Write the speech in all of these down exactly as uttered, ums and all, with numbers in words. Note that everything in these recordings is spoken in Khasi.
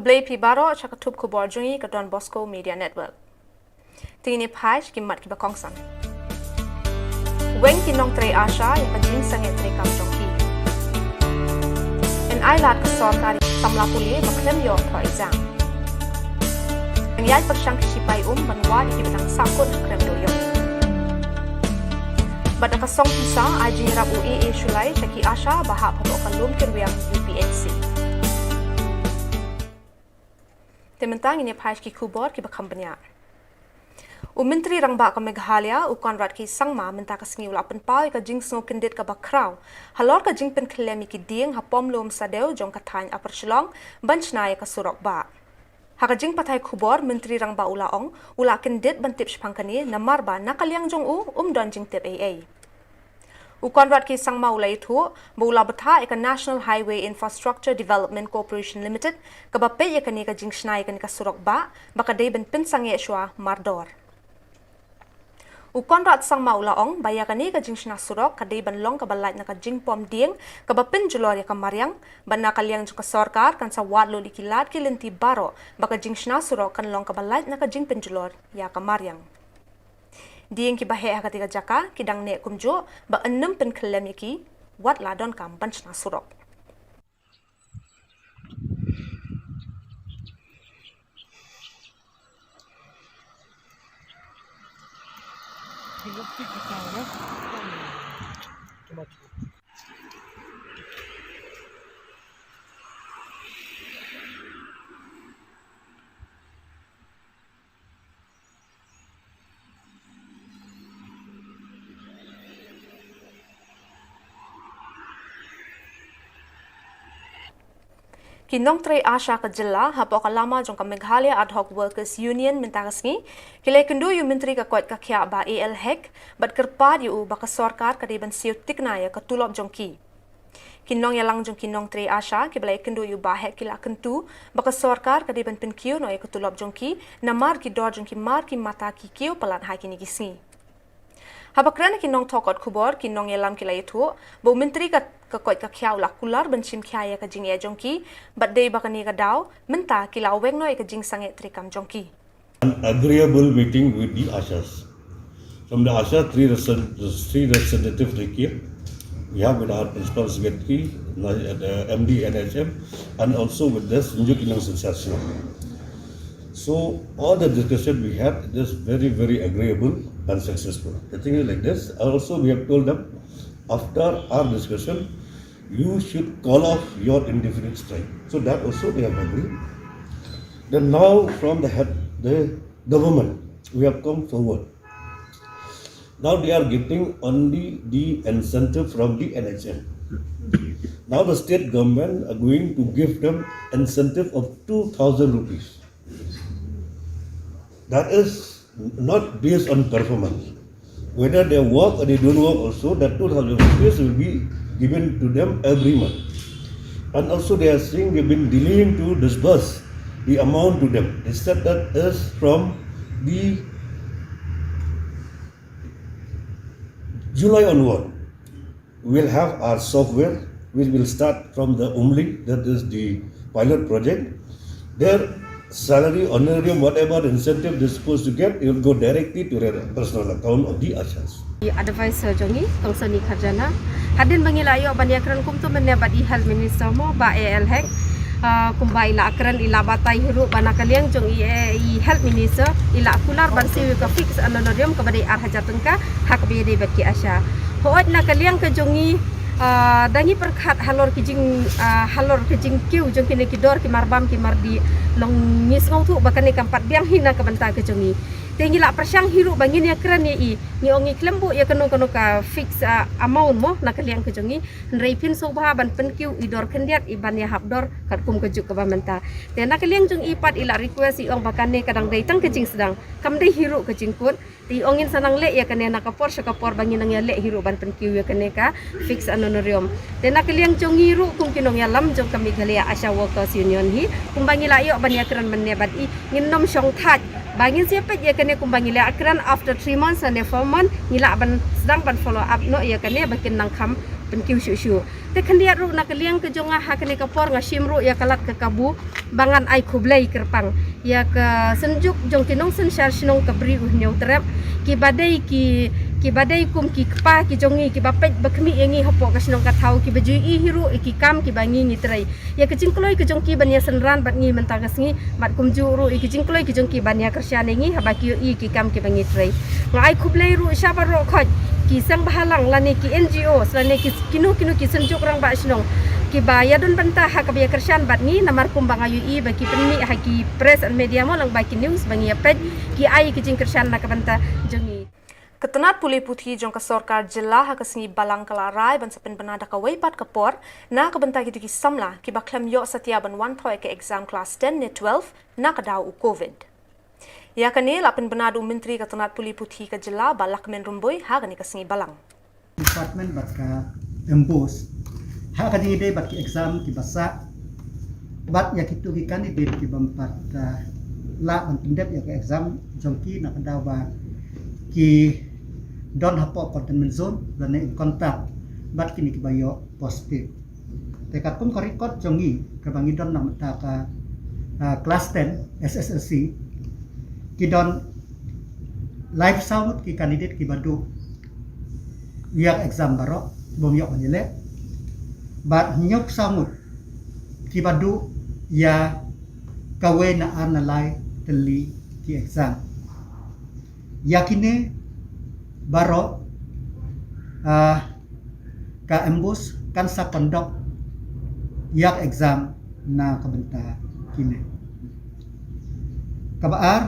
Khublei phi baroh sha ka thup khubor jong ngi ka Don Bosco Media Network. Te ngin ïa phai sha ki mat kiba kongsan. Weng ki nongtrei ASHA ïa ka jingsangeh treikam jong ki. Yn ailad ka sorkar ïa ki samla pule ba khlem ïoh thoh exam. Yn ïaid pyrshang ki shipai um ban wad ïa kiba dang sahkut ha khlem duh ïoh. Bad da ka song pisa ai jingïarap u A A Shullai sha ki ASHA ba hap hapoh ka lum kyrwiang U P H C. Te mynta ngin ïa phai sha ki khubor kiba kham bniah. U Myntri Rangbah ka Meghalaya, u Conrad K Sangma, mynta ka sngi u la pynpaw ïa ka jingsngew kyndit kaba khraw halor ka jingpynkhyllem ïa ki dieng ha pom lum Sadew jong ka thaiñ Upper Shillong ban shna ïa ka surok bah. Ha ka jingpathai khubor, Myntri Rangbah u la ong u la kyndit ban tip shaphang kane namar ba na ka liang jong u um don jingtip ei ei. U Conrad K Sangma u la ïathuh ba u la bthah ïa ka National Highway Infrastructure Development Corporation Limited kaba peit ïa kane ka jingshna ïa kane ka surok bah ba ka dei ban pynsangeh shuwa mardor. U Conrad Sangma u la ong ba ïa kane ka jingshna surok ka dei ban long kaba lait na ka jingpom dieng kaba pynjulor ïa ka mariang, bad na ka liang jong ka sorkar kan sa wad lut ïa ki lad ki lynti baroh ba ka jingshna surok kan long kaba lait na ka jingpynjulor ïa ka mariang. Dieng kiba heh ha katei ka jaka ki dang neh kumjuh ba yn nym pynkhyllem ïa ki wat la donkam ban shna surok. Ki nongtrei ASHA ka jylla hapoh ka lama jong ka Meghalaya Ad Hoc Workers Union mynta ka sngi ki la ïakynduh ïa u Myntri ka koit ka khiah Bah A L Hek bad kyrpad ïa u ba ka sorkar ka dei ban siew thikna ïa ka tulop jong ki. Ki nongïalang jong ki nongtrei ASHA kiba la ïakynduh ïa u Bah Hek ki la kyntu ba ka sorkar ka dei ban pynkiew noh ïa ka tulop jong ki namar ki dor jong ki mar ki mata ki kiew palat ha kine ki sngi. Haba kren ha ki nongthoh kot khubor, ki nongïalam ki la ïathuh ba u Myntri ka, ka koit ka khiah u la kular ban shim khia ïa ka jingeh jong ki bad dei ba kane ka daw mynta ki la weng noh ïa ka jingsangeh treikam jong ki. An agreeable meeting with the ASHAs. From the ASHA, three represent-, three representatives they came. We have with our principal secretary, na-, uh, M D N H M, and also with the Synjuk Inlang Sensation. So all the discussion we had, it is very, very agreeable and successful. The thing is like this. Also, we have told them, after our discussion, you should call off your indefinite strike. So that also they have agreed. Then now from the head, the government, we have come forward. Now they are getting only the incentive from the N H M. Now the state government are going to give them incentive of two thousand rupees. That is not based on performance. Whether they work or they don't work also, that two thousand rupees will be given to them every month. And also they are saying they've been delaying to disburse the amount to them. They said that is from the July onward. We'll have our software, which will start from the Umli, that is the pilot project. Their salary, honorarium, whatever incentive they're supposed to get, it will go directly to their personal account of the ASHAs. I advisor jong ngi, Kong Sony Kharjana. Hadien ba ngi la ïoh ban ïakren kumto mynne bad i Health Minister mo, Bah A L Hek. Ah, kumba i la kren, i la batai hi ruh ba na ka liang jong i, eh, i Health Minister i la kular ban siew ïa ka fixed honorarium kaba dei ar hajar tyngka ha kaba ïadei bad ki ASHA. Hooid, na ka liang ka jong ngi, ah, da ngi pyrkhat halor ki jing, ah, halor ki jingkiew jong kine ki dor ki marbam ki mardih, long ngi sngewthuh ba kane kam pat biang hi na ka bynta ka jong ngi. Te ngi la pyrshang hi ruh ba ngin ïakren ïa i, ngi ong ngi khlem buh ïa kano kano ka fixed, ah, amount mo na ka liang ka jong ngi. Hynrei phin sngewbha ban pynkiew i dor khyndiat i ban ïahap dor katkum ka juk kaba mynta. Te na ka liang jong i pat i la request, i ong ba kane ka dang dei tang ka jingsdang, kam dei hi ruh ka jingkut. Te i ong ngin sa nang leh ïa kane na ka por sha ka por ba ngin nang ïaleh hi ruh ban pynkiew ïa kane ka fixed honorarium. Te na ka liang jong ngi ruh kum ki nongïalam jong ka Meghalaya ASHA Workers Union hi, kumba ngi la ïoh ban ïakren mynne bad i, ngin nym shong thait ba ngin sa peit ïa kane kumba ngi la ïakren, after three months ne four months ngi lah ban sdang ban follow up noh ïa kane ba kin nang kham Pynkiew shuh shuh. Te khyndiat ruh na ka liang ka jong nga ha kane ka por nga shim ruh ïa ka lad ka kabu ba ngan ai khublei kyrpang ïa ka synjuk jong ki nongsynshar shnong ka Bri U Hynñiewtrep, ki ba dei ki, ki ba dei kum ki kpa ki jong ngi, ki ba peit ba khmih ïa ngi hapoh ka shnong ka thaw, ki ba ju ïohi ruh ïa ki kam ki ba ngi ngi trei. Ïa ka jingkloi ka jong ki ban ïa synran bad ngi mynta ka sngi, bad kumjuh ruh ïa ka jingkloi ka jong ki ban ïa kyrshan ïa ngi haba ki ïohi ki kam ki ba ngi trei. Nga ai khublei ruh sha baroh khoit ki seng bhalang lane ki N G O lane ki kino kino ki synjuk rangbah shnong ki ba ïa don bynta ha kaba ïa kyrshan bad ngi, namar kum ba nga ïohi ba ki pynmih ha ki press and media mo lang ba ki news ba ngi ïa peit, ki ai ki jingkyrshan na ka bynta jong ngi. Ka tnat pule puthi jong ka sorkar jylla ha ka sngi Balang ka la rai ban sa pynbna da kawei pat ka por na ka bynta kito ki samla ki ba khlem ïoh satia ban wan thoh ïa ka exam class ten ne twelve na ka daw u Covid. Ïa kane la pynbna da u Myntri ka tnat pule puthi ka jylla Bah Lahkmen Rymbui ha kane ka sngi Balang. Department bad ka MBOSE ha ka jingïadei bad ki exam ki ba sah bad ïa kito ki candidate ki bym pat, ah, lah ban pyndep ïa ka exam jong ki na ka daw ba ki don hapoh containment zone lane in contact bad kine ki ba ïoh positive. Te katkum ka record jong ngi kaba ngi don na mynta ka, ah, class ten S S L C, ki don laiphew saw ngut ki candidate ki ba duh ïa ka exam baroh bym ïoh ban ïaleh. Bad hynñiewphew saw ngut ki ba duh ïa kawei na ar na lai tylli ki exam. Ïa kine baroh, ah, ka MBOSE kan sa conduct ïa ka exam na ka bynta kine. Kaba ar,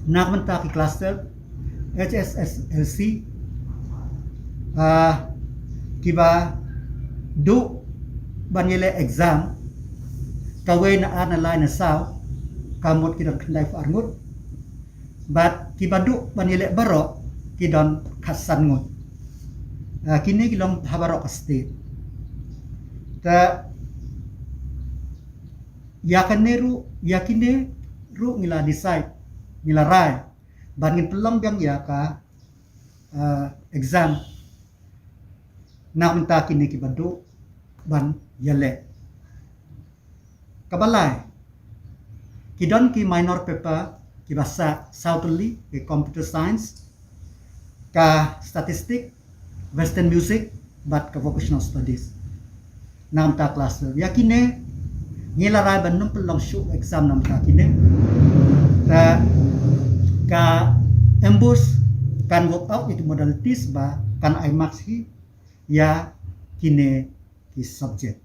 na ka bynta ki class twelve H S S L C, ah, ki ba duh ban ïaleh exam kawei na ar na lai na saw, ka mut ki don khyndaiphew ar ngut. Bad ki ba duh ban ïaleh baroh ki don khatsan ngut. Ah, kine ki long ha baroh ka state. Te ïa kane ruh, ïa kine ruh ngi la decide, ngi la rai ban ngin pynlong biang ïa ka, ah, exam na ka bynta kine ki ba duh ban ïaleh. Kaba lai, ki don ki minor paper ki ba sah saw tylli, ki computer science, ka statistic, western music bad ka vocational studies. Na ka bynta class twelve ïa kine ngi la rai ban ym pynlong shuh exam na ka bynta kine. Te ka MBOSE kan work out ïa ki modalities ba kan ai marks hi ïa kine ki subject.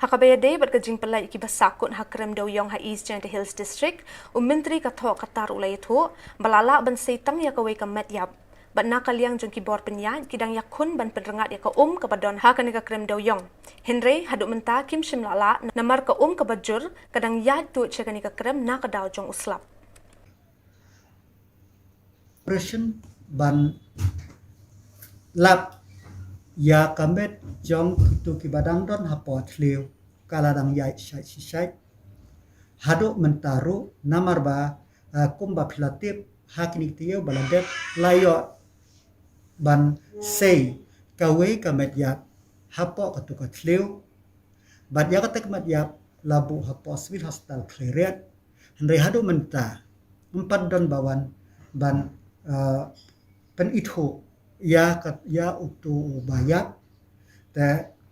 Ha kaba ïadei bad ka jingpyllait ïa ki ba sahkut ha krem dewïong ha East Jaintia Hills District, u Myntri ka thoh ka tar u la ïathuh ba la lah ban sei tang ïa kawei ka met ïap. Bad na ka liang jong ki bor pynïaid ki dang ïakhun ban pynrngat ïa ka um kaba don ha kane ka krem dewïong. Hynrei haduh mynta kim shym la lah namar ka um kaba jur ka dang ïaid tuid sha kane ka krem na ka daw jong u slap. Operation ban lap ïa ka met jong kito ki ba dang don hapoh thliew ka la dang ïaid shait shishait. Haduh mynta ruh namar ba, ah, kumba phi la tip ha kine ki taïew ba la dep la ïoh ban sei kawei ka met ïap hapoh kato ka thliew. Bad ïa kata ka met ïap la buh hapoh Civil Hospital Khliehriat. Hynrei haduh mynta ym pat don ba wan ban, ah, pynithuh ïa ka, ïa uto u ba ïap. Te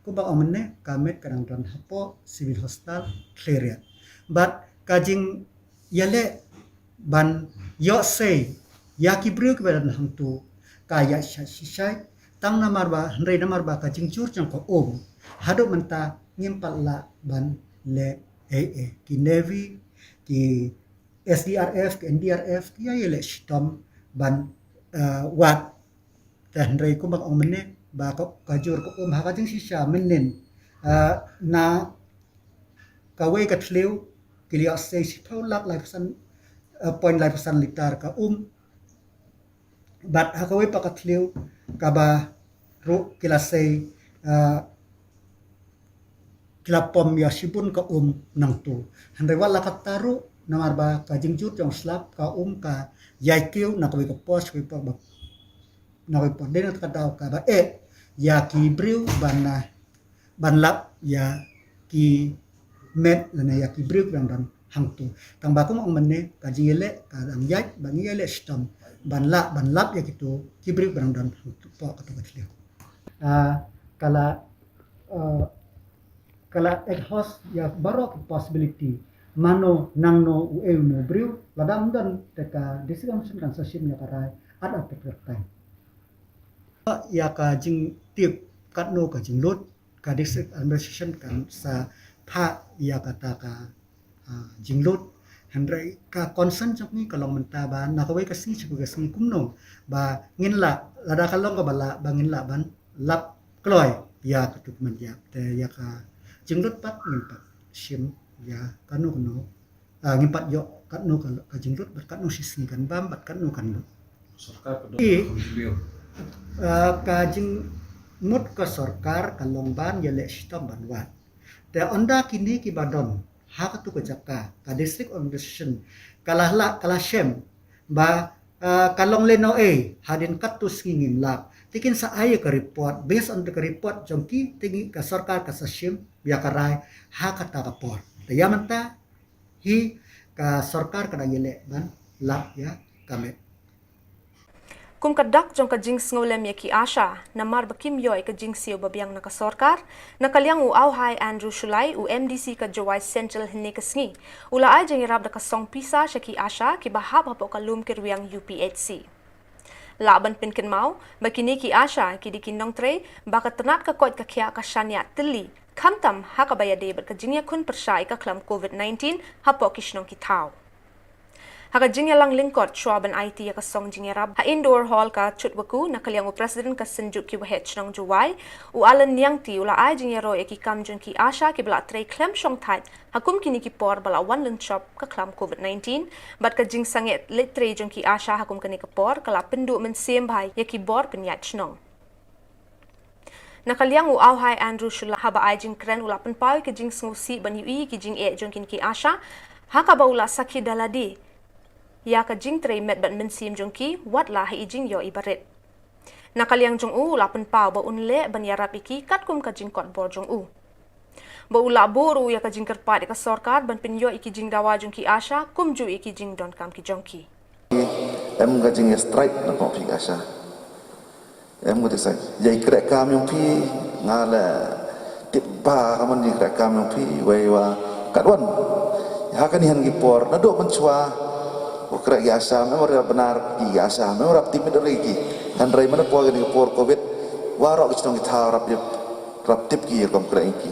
kumba ong mynne ka met ka dang don hapoh Civil Hospital Khliehriat. Bad ka jingïaleh ban ïoh sei ïa ki briew ki ba don hangto ka ïaid shait shishait tang namar ba, hynrei namar ba ka jingjur jong ka um haduh mynta ngim pat lah ban leh ei ei. Ki Navy, ki S D R F, ki N D R F ki ïa ïaleh shitom ban, eh, wad. Te hynrei kumba ong mynne ba ka, ka jur ka um ha ka jingshisha mynnin, eh, na kawei ka thliew ki la ïoh sei shiphew lak laiphew san, eh, point laiphew san litar ka um. Bad ha kawei pat ka thliew kaba ruh ki la sei, eh, ki la pom ïa shibun ka um nangto. Hynrei wat la katta ruh namar ba ka jingjur jong slap ka um ka ïai kiew na kawei ka por sha kawei ka por ba na kawei ka por dei na kata ka daw kaba eh ïa ki briew ban, ah, ban lap ïa ki met lane ïa ki briew ki dang don hangtu. Tang ba kum ong mynne ka jingïaleh ka dang ïaid ba ngi ïaleh shitom ban lap, ban lap ïa kitu ki briew ki dang don hangtu hapoh katu ka thliew. Ah, ka la, ah, ka la exhaust ïa baroh ki possibility. Mano nangno uei uno u briew, lada ym don te ka District Administration kan sa shim ïa ka rai at a particular time. Ïa ka jingtip katno ka jinglut, ka District Administration kan sa phah ïa kata ka, ah, jinglut. Hynrei ka concern jong ngi ka long mynta ba na kawei ka sngi sha kawei ka sngi kumno ba ngin lah, lada ka long kaba lah, ba ngin lah ban lap kloi ïa katu ka met ïap. Te ïa ka jinglut pat ngin pat shim ïa kano kano, ah, ngin pat ïoh katno ka, ka jinglut bad katno shisngi kan bam bad katno kan lut. Sorkar ka dei, eh, ah, ka jingmut ka sorkar ka long ban ïaleh shitom ban wad. Te ynda kine kiba don ha katu ka jaka, ka District Administration ka la lah, ka la shem ba, ah, ka long lehnohei, hadien katto sngi ngim lap. Te kin sa ai ka report, based on ka report jong ki te ngi, ka sorkar ka sa shim ïa ka rai ha kata ka por. Te ïa mynta hi ka sorkar ka dang ïaleh ban lap ïa ka met. Kum ka dak jong ka jingsngewlem ïa ki ASHA, namar ba kim ïoh ïa ka jingsiew babiang na ka sorkar, na ka liang u Auhai Andrew Shullai, u MDC ka Jowai Central, hynne ka sngi u la ai jingïarap da ka song pisa sha ki ASHA kiba hap hapoh ka lum ki rwiang UPHC. Lah ban pynkynmaw ba kine ki ASHA ki dei ki nongtrei ba ka tnat ka koit ka khiah ka shaniah tylli, khamtam ha kaba ïadei bad ka jingïakhun pyrshah ïa ka khlam COVID nineteen hapoh ki shnong ki thaw. Ha ka jingïalang lyngkot shuwa ban aiti ïa ka song jingïarap ha Indoor Hall ka Chutwakhu, na ka liang u President ka Synjuk ki Waheh Chnong Jowai, u Alan Niangti, u la ai jingïaroh ïa ki kam jong ki ASHA kiba la trei khlem shongthait ha kum kine ki por ba la wan lynshop ka khlam COVID nineteen bad ka jingsangeh leit trei jong ki ASHA ha kum kane ka por ka la pynduh mynsiem bha ïa ki bor pynïaid shnong. Na ka liang u Auhai Andrew Shullai, haba ai jingkren u la pynpaw ïa ka jingsngewsih ban ïohi ïa ki jingeh jong kine ki ASHA, ha kaba u la sakhi da lade ïa ka jingtrei met bad mynsiem jong ki, wat la ha i jingïoh i barit. Na ka liang jong u, u la pynpaw ba un leh ban ïarap ïa ki katkum ka jingkot bor jong u, ba u la buh ruh ïa ka jingkyrpad ïa ka sorkar ban pynïoh ïa ki jingdawa jong ki ASHA kumjuh ïa ki jingdonkam ki jong ki. Em ka jingïastrike na pop phi ka ASHA. Em ka jingïastrike. Ïa i kreh kam jong phi nga la tip ba ka mon jingkreh kam jong phi, wei wa kat wan ha kane han ki por naduh mynshuwa u kreh ki ASHA, mem ïa bynta ki ASHA, mem ïa tip mit ri ki. Hynrei mynta por kane ka por COVID, waroh ki shnong ki thaw rap tip, rap tip ki rukom kreh ki.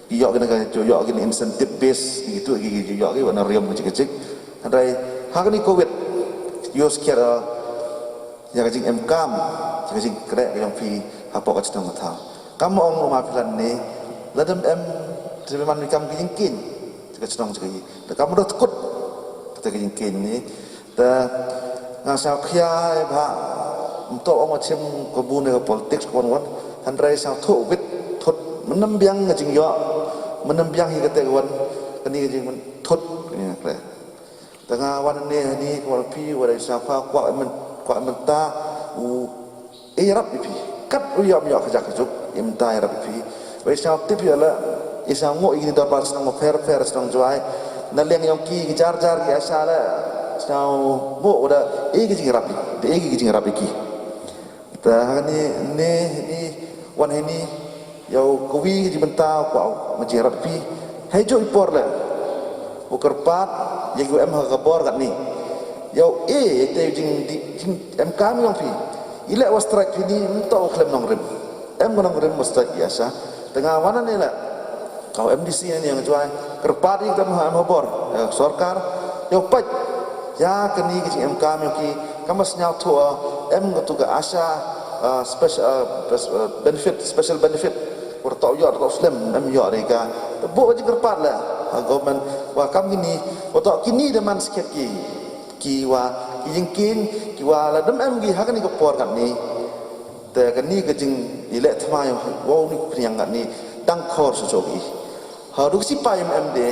Ki ïoh kine ka, ïoh kine incentive base, ki tu ki, ki ïoh ki wan riam ka jik ka jik. Hynrei ha kane COVID ïoh skhiat ïa ka jingemkam, ïa ka jingkreh ka jong phi hapoh ka shnong ka thaw. Kam ong ma phi lane, lada em, te man kam ki jingkieñ, ka shnong ka, te kam doh tkut te ka jingkieñ ne. Te nga sngewkhia ba ym toh ong ba shim ka bun ka politics ka wan wan, hynrei sngewthuh wit thut, mynnym biang ka jingïoh, mynnym biang hi kata ka wan, kane ka jingthut, kane ka. Te nga wan ne hangne ka wan phi, wat ïa sngewkhia kwah myn-, kwah mynta u ïarap ïa phi. Kat u ïoh ym ïoh ka jaka juk, ïa mynta ïarap ïa phi. Wei sngewtip ïa la, ïa sngewnguh ïa kine ki dorbar shnong bapher bapher shnong Jowai. Na liang jong ki, ki jar jar ki ASHA la, sngewnguh u da, ïa ki jingïarap, da ïa ki jingïarap ïa ki. Te hangne, ne, ne, wan hangne, ïa u kawi ka jingbynta, kwah ma jingïarap ïa phi. Hei juh i por leh u kyrpad ïa ki u em ha ka bor katne. Ïa u e te jing, jing em kam jong phi. I leh wa strike phi ne, ym toh u khlem nongrim. Em ka nongrim wa strike ïa sha. Te nga wan hangne leh, ka u MDC hangne jong Jowai, kyrpad ïa ki u em ha bor, ïa sorkar, ïa u peit ïa kane ka jingemkam jong ki. Kam sngewthuh em katu ka ASHA, ah, special, ah, bes-, ah, benefit, special benefit. Wat toh ïoh, toh slem, em ïoh ri ka. Te buh ka jingkyrpad leh ha government, wa kam kine, wat toh kine da man skhet ki, ki wa, ki jingkieñ, ki wa la dam em ki ha kane ka por katne. Te kane ka jingïaleh thma jong u, wa u ni pynïang katne, dang khor shuh shuh ki. Haduh ka sipai em em de.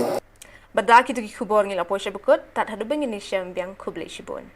Bad da kitu ki khubor ngi la poi sha ba kut, tad haduh ba ngin ïashem biang, khublei shibun.